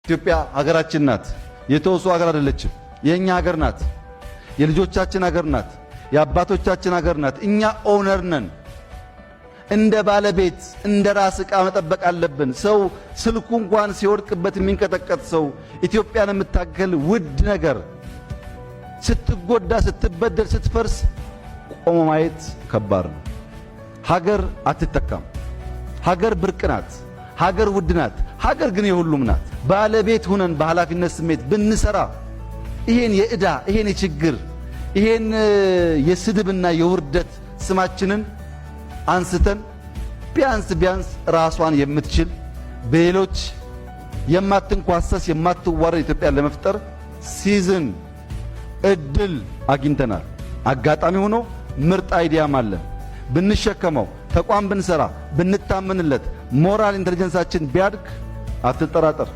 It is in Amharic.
ኢትዮጵያ ሀገራችን ናት። የተውሶ ሀገር አይደለችም። የእኛ ሀገር ናት። የልጆቻችን ሀገር ናት። የአባቶቻችን ሀገር ናት። እኛ owner ነን። እንደ ባለቤት እንደ ራስ ዕቃ መጠበቅ አለብን። ሰው ስልኩ እንኳን ሲወድቅበት የሚንቀጠቀጥ ሰው ኢትዮጵያን የምታክል ውድ ነገር ስትጎዳ፣ ስትበደል፣ ስትፈርስ ቆሞ ማየት ከባድ ነው። ሀገር አትተካም። ሀገር ብርቅ ናት። ሀገር ውድ ናት። ሀገር ግን የሁሉም ናት። ባለቤት ሁነን በኃላፊነት ስሜት ብንሰራ ይሄን የዕዳ፣ ይሄን የችግር፣ ይሄን የስድብና የውርደት ስማችንን አንስተን ቢያንስ ቢያንስ ራሷን የምትችል፣ በሌሎች የማትንኳሰስ፣ የማትዋረድ ኢትዮጵያን ለመፍጠር season እድል አግኝተናል። አጋጣሚ ሆኖ ምርጥ idea ም አለን። ብንሸከመው፣ ተቋም ብንሰራ፣ ብንታመንለት፣ moral intelligence ኣችን ቢያድግ አትጠራጠር።